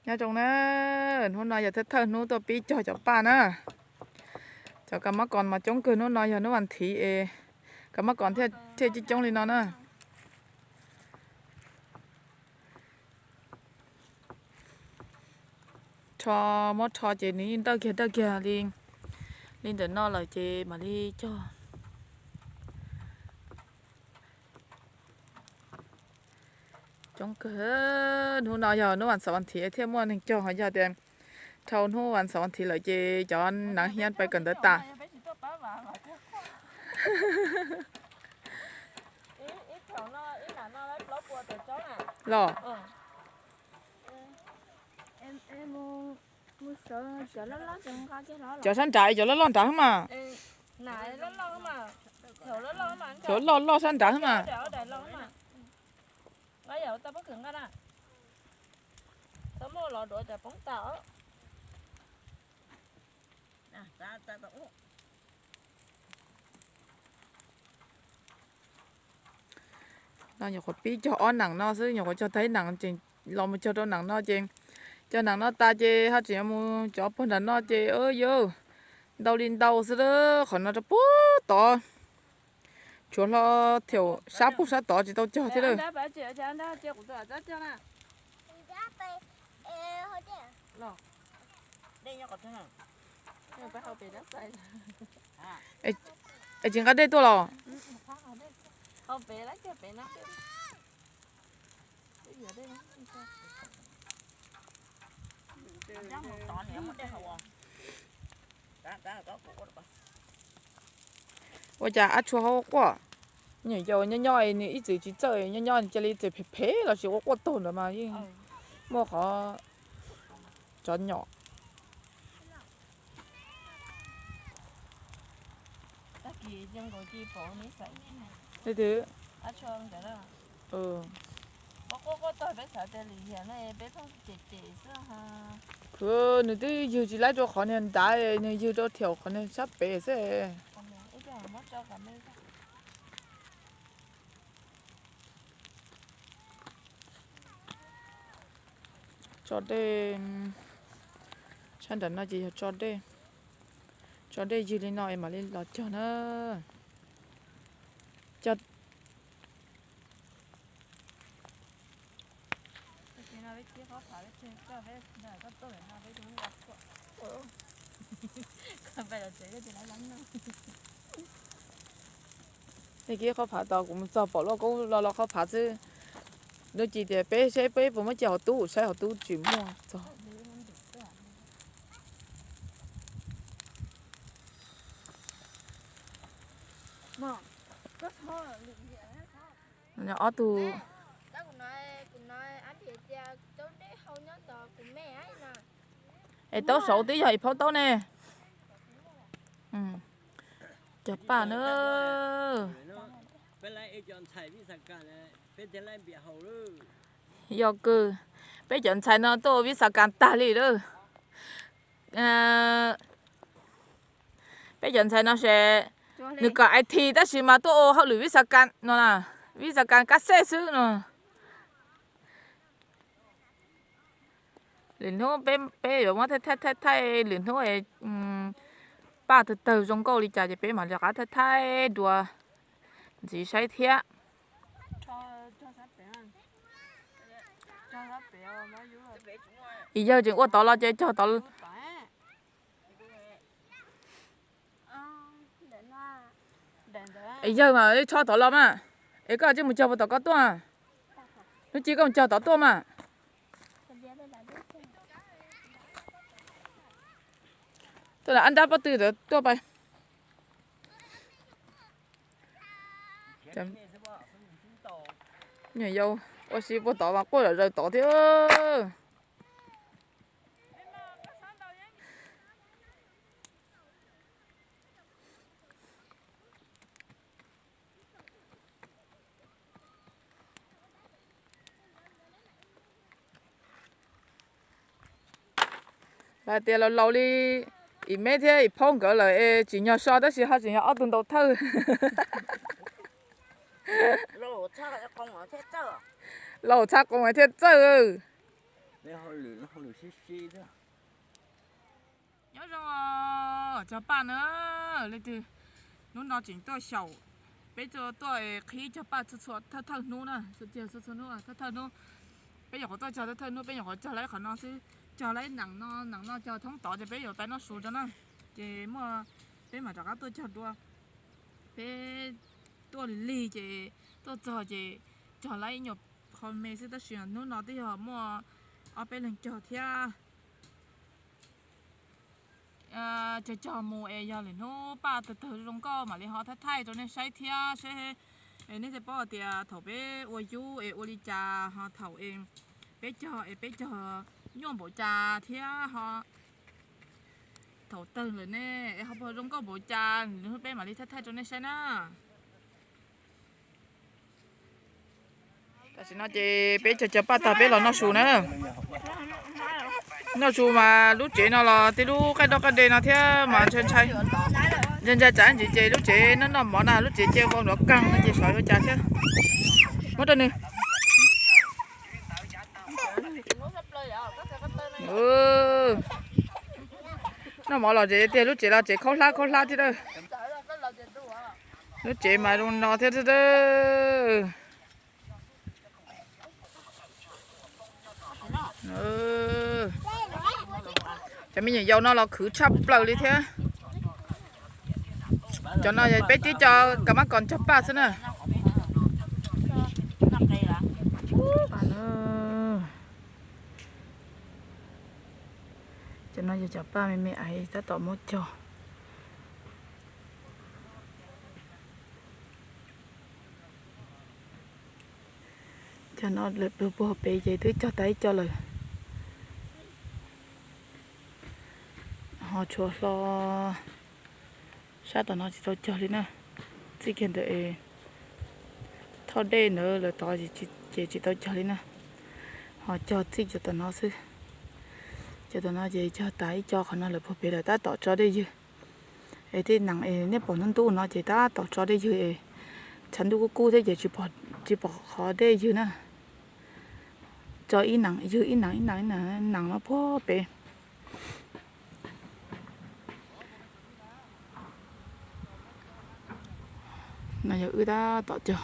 Nyob zoo na, hnub no yog thawj thawj hnub tuaj pib cog cov paj na. Cov kas mab koos mas coob kawg, hnub no yog hnub vas thiv es kas mab koos thiaj coob coob li no na. Rho, muab rho ces nws yeej dawj kiag dawj kiag li, li ntawm no lawm ces mam li cog. Coob kawg, hnub no yog hnub vas xaum vas thiv thiaj muaj neeg cog, ho yog tias dhau hnub vas xaum vas thiv lawm ces cov nav hiab pais kawm ntawv tas. Los, cov sab nrad, cov loj loj nrad xwb mas. Cov loj loj sab nrad xwb mas. No nyuam qhuav pib cog ob nees no xwb, nyuam qhuav cog tag ib nees ces los mus cog rau nees no ces, cog nees no tas ces ho tseem yuav mus cov puag nram no ces, yawg, ntau li ntau xwb, qhov no rau puag tod. Tshuav hlo thiaum sab puag sab tod tsis tau cog thiab lawm. Es tsis nqa dej tuaj los? Ua cas ab tshua ho quaj? Nyuam yaus nyob nyob nws ib txwm tsis txawj, nyob nyob nws cia li txawm phem phem los sis ua quaj taug ntawd mas yeej muaj qhov cov nyom. Leej twg? Nws twb ywg tsis laib rau qhov niag nrad, nws ywg rau thiaum qhov niag sab pem xwb. Tso dej, tshab nram no ces yog tso dej, tso dej ywg li no es mam li los cog na. Cog Ej, kib qhob phav tau, kuv mus txog pom loj kub lo lo qhob phav xwb. Nuj Ci tias peb saib peb puas muab cia hauv tub, saib hauv tub tsis muaj txog. Ob tug. Es taub saud twb yog ib phaub taub ne. Cog paj na. Yog kawg, peb cov ntxhais no tuaj ua viv xav kas tag li lawm. Peb cov ntxhais no ces nws kom I T tab sis mas tuaj ua hauj lwm viv xav kas no na, viv xav kas kab xej xwb no. Lwm hnub peb yuav muab thaij thaij thaij, lwm hnub paj tawg tawg zoo nkauj li cas ces peb mam li rov qab thaij thaij dua ntxiv saib thiab. Es yawg tseem ua tod los ces cog tod. Es yawg mas tso tod los mas. Es koj tsis mus cog puas tom ko tuaj? Nuj Ci, koj mus cog tod tuaj mas. Tuaj lam ab nrab pob tw ntawd tuaj pais. Nyuam yaus ua si puag tod mas quaj zom zaws tod thiab. Lawv tias laus laus li Ib Meb thiab Ib Phaub nkawd lawm es tsim nyog so tab sis ho tseem yog ob tug ntaus thawj. Laus txhaj qoos thiaj txawj. Nyob zoo cog paj na, leej twg hnub no tseem tuaj xyaum, peb tuaj qhib cog paj txhua txhua thawj thawj hnub na, txhua txhua hnub thawj thawj hnub. Peb nyuam qhuav tuaj cog thawj thawj hnub, peb nyuam qhuav cog laib qhov no xwb, cog laib nees no, nees no cog thoob tod ces peb yuav pais noj su rau na. Ces muaj peb mam rov qab tuaj cog dua. Peb tuaj lig lig ces tuaj txog ces cog laib ib nyuag qho me xwb, tab sis hnub no twb yog muaj ob peb leeg cog thiab. Cog cog mus es yog lwm hnub paj tawg tawg zoo nkauj mam li ho thaij thaij rau nej saib thiab seb nej thiaj paub tias thaum peb ua yub es ua li cas, ho thaum es peb cog es peb cog nyuaj npaum cas thiab ho thaum tawg lawm ne es ho puas zoo nkauj npaum cas, lwm hnub peb mam li thaij thaij rau nej saib na. Tam sim no ces peb cog cog paj tag peb los noj su na. Noj su mas lub tsev no los tej lub qaij doj qaij de no thiab mas ntshai ntshai, ntshai ntshai tsam ntsis ces lub tsev noj noj mov na lub tsev cia vau nrov kag no ces xyov yuav cas thiab. Muab rau nws. Noj mov los tsev tiag, lub tsev los tsev khaub hlab khaub hlab thiab. Lub tsev mas zoo no thiab. Cov me nyuam yaus no los khwv tshaj plaws li thiab. Cov no yog peb tib co kav mab kom cog paj xwb na. Cov no yog cov paj me me ais tab tom muab cog. Cov no lawm puag pem ces twb cog tas ib co lawm. Ho tshuav hlo sab tom no tsis tau cog li na. Txij kiag ntawm thoj dej ntawd lawm tod ces tsis tau cog li na. Ho cog txij cov tom no xwb. Cov tom no ces cog tas ib co, qhov no lawm puag pem lawm tab tom tso dej ywg. Es tej nees es nej pom ntub ntub no ces tab tom tso dej ywg es tshav ntuj kub kub thiab ces tsis pom qhov dej ywg na. Tso ib nees ywg ib nees ib nees ib nees, nees no puag pem. No yog wb tab tom cog.